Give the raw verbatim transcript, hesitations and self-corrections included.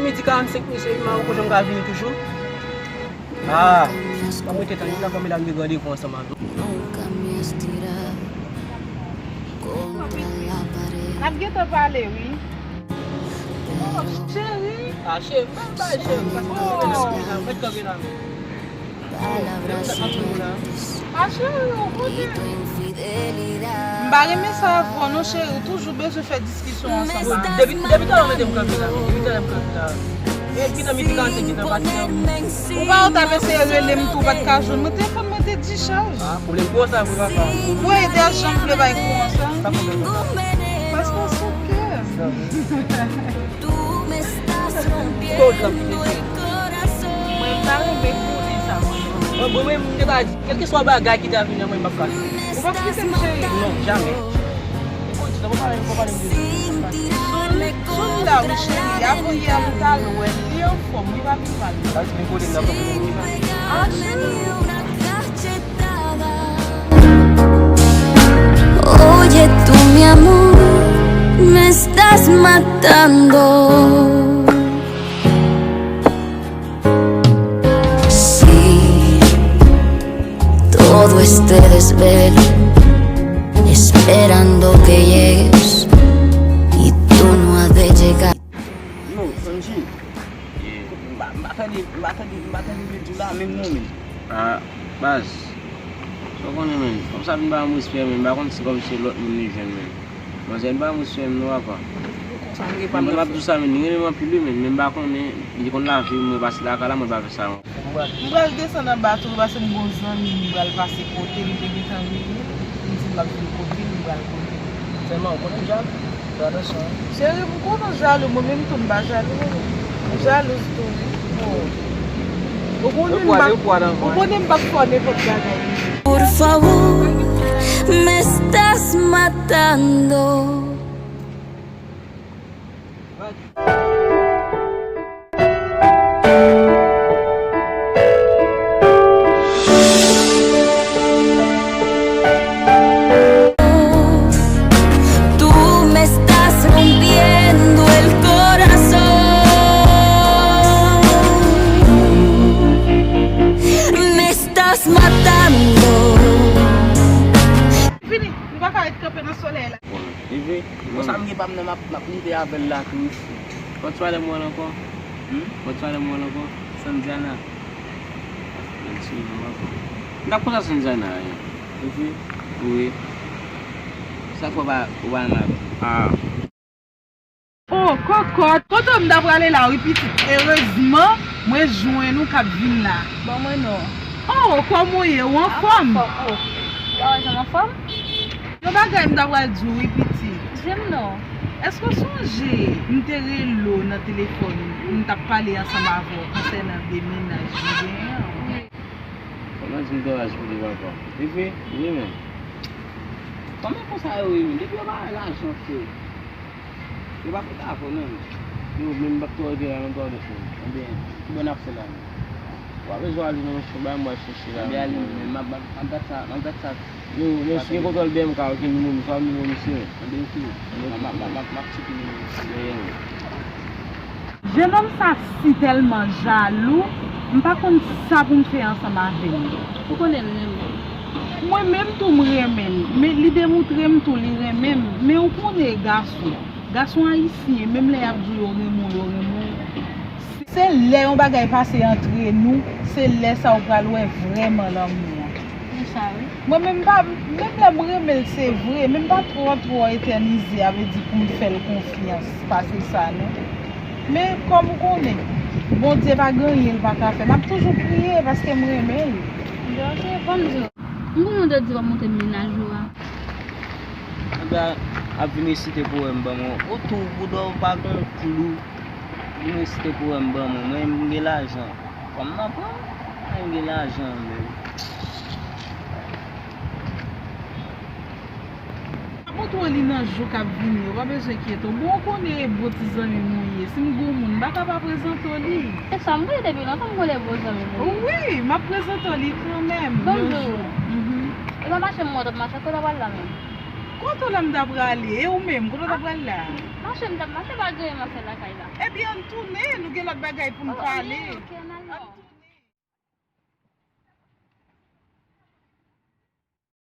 Midi karannsenk, mesye, m pa wè kote m ka vini toujou. Ah, m ap rete tann li la, kòm medam gen randevou ansanm avè l. Nunca me has tirado contra la pared. N ap gentan pale, wi. Oh, cheri. Ah, cheri, pa bay cheri, paske mwen mèt kanpe la, mwen mèt kanpe la, men. Palabras sueltas y tu infidelidad. M pa renmen sa avè w non, cheri, ou toujou bezwen fè diskisyon ansanm avè m. Depi, depi talè w mete m kanpe la, men, depi talè m kanpe la. E ki nan midi karannsenk ki nan pati an? Ou pa wè w t ap eseye rele m tou, ou pa t ka jwenn mwen, telefòn mwen te dichaj. Ah, pwoblèm kou sa vre, papa. Ou wè, Eder janm vle bay kou an sa. Sa pwoblèm, papa. Paske w sou kè m. Kòz la pou mwen. Mwen pa renmen konnen sa, mwen. Mwen, mwen, mwen, m te ka di, kèlkeswa bagay ki ta vini an mwen, m p ap ka. Ou p ap kite m, cheri? Non, jamè. Ou konn di sa, ou pa pale, ou pa pale m de sa. Sou, sou la, wi, cheri. Avan yè, m t al wè l. Li anfòm, wi, pa vin mal. Sa vin kote m nan, fòk mwen vin mal. Ah, cheri. Oye, tú, mi amor, me estás matando. Si todo este desvelo, esperando que llegues, y tú no has de llegar. Yo, Sanji. Yeah. M pa, m pa tande, m pa tande, m pa tande Bedjou la menm non, menm. Ah, baz. Sa w konnen, menm. Kòmsi ap vin ba m respè, menm. M pa konn si kòmsi se lòt moun li jwenn, menm. Manzè vin ba m respè, menm, non, apa. Sa m gen pa m nan fè. Menm, m ap di w sa, menm. Li renmen m anpil, wi, menm. Men m pa konnen, li konn lave m, mwen pase lakay la, mwen pa fè sa, non. M pral desann anba tou, paske m gon zanmi m pral pase kote, li te gentan rele m, li di m l ap vin kote, li pral kote. Sèlman, ou konnen m jalou. Fè atansyon, wi. Cheri, m konnen w jalou, mwen menm tou m pa jalou, non. M jalouz tou, wi. Bon. Ou konnen m pa, ou konnen m p ap fè w nenpòt bagay. Por favor, me estás matando. Tú me estás rompiendo el corazón. Me estás matando. Fini, nou pa ka ret kanpe nan solèy la. Bon, e vre? Bon, sa m gen pa m nan, m ap, m ap rive avè l la tou isi. Kòt swa lè m wè l ankò? Hmm? Kòt swa lè m wè l ankò? Sanjana. Mwen sou non ankò. M t ap kontan Sanjana, wi. E vre? Wi. Sa fè w pa, ou pa nan avè l? Ah. Oh, kòkòt, kote w m ta prale la, wi, pitit. Erezman, mwen jwenn ou k ap vin la. Bon, mwen non. Oh, kòman w ye? Ou anfòm? Anfòm, oh. Ou pa wè jan m anfòm? Yon bagay m ta pral di w, wi, pitit. Di m non. Èske w sonje m te rele w nan telefòn, m t ap pale ansanm avè w konsènan de mennaj m genyen an? Wi. Kòman di m te raj pou li, papa? Li vre? Wi, men. Kòman konsa yo ye, men? Depi yo pa bay lajan, frè. Yo pa pote avè w, non. Yo, men m p ap twò rete la non, twò de fè. Ebyen, ki bò n ap fè la, men? W ap bezwen ale nan yon chèche, bay m wè chèche la. Ebyen, ale, men m ap, m ap, m ap gad sa, m ap gad sa. Yo, men si gen kontwòl B M K, ok, nimewo m, sa nimewo misye. Ebyen, ok. M ap, m ap, m ap, m ap tcheke nimewo misye. Ebyen. Jennonm sa si tèlman jalou, m pa konn sa pou m fè ansanm avè l. Ou konnen m renmen l. Mwen menm tou m renmen l, men li demontre m tou li renmen m. Men ou konnen gason, gason ayisyen, menm lè y ap di w yo renmen w, yo renmen w. Se lè yon bagay pase antre nou, se lè sa ou pral wè vrèman lanmou an. Konsa wi. Mwen menm pa, menm lè m renmen l se vre, men m pa twò twò etènize, a vle di pou m fè l konfyans pase sa non. Men kòm ou konnen, Bondye pa gen anyen l pa ka fè. M ap toujou priye paske m renmen l. Ebyen ok, ban m di w. M konnen w te di w ap monte mennaj ou a. Ebyen, ap vin resite powèm ban mwen. Ou tou, bouda w pa gen klou. Vin resite powèm ban mwen. Mwen, m gen lajan. Fanm nan pran m, mwen gen lajan menm. M ap montre w li nan jou k ap vini yo, pa bezwen enkyete w. Bon, ou konnen e bon ti zanmi m ou ye. Si m gon moun, m pa ka pa prezante w li. E sa, m konnen depi lontan m konnen bon zanmi m ou ye. Wi, m ap prezante w li kanmenm yon jou. Bonjou. Mhm. E pa mache m wè w t ap mache, kote w pral la menm? Kote w la m ta prale? E ou menm, kote w ta pral la? Mache m t ap mache pa gen anyen m ap fè lakay la. Ebyen, ann tounen, nou gen lòt bagay pou n pale. Ok, n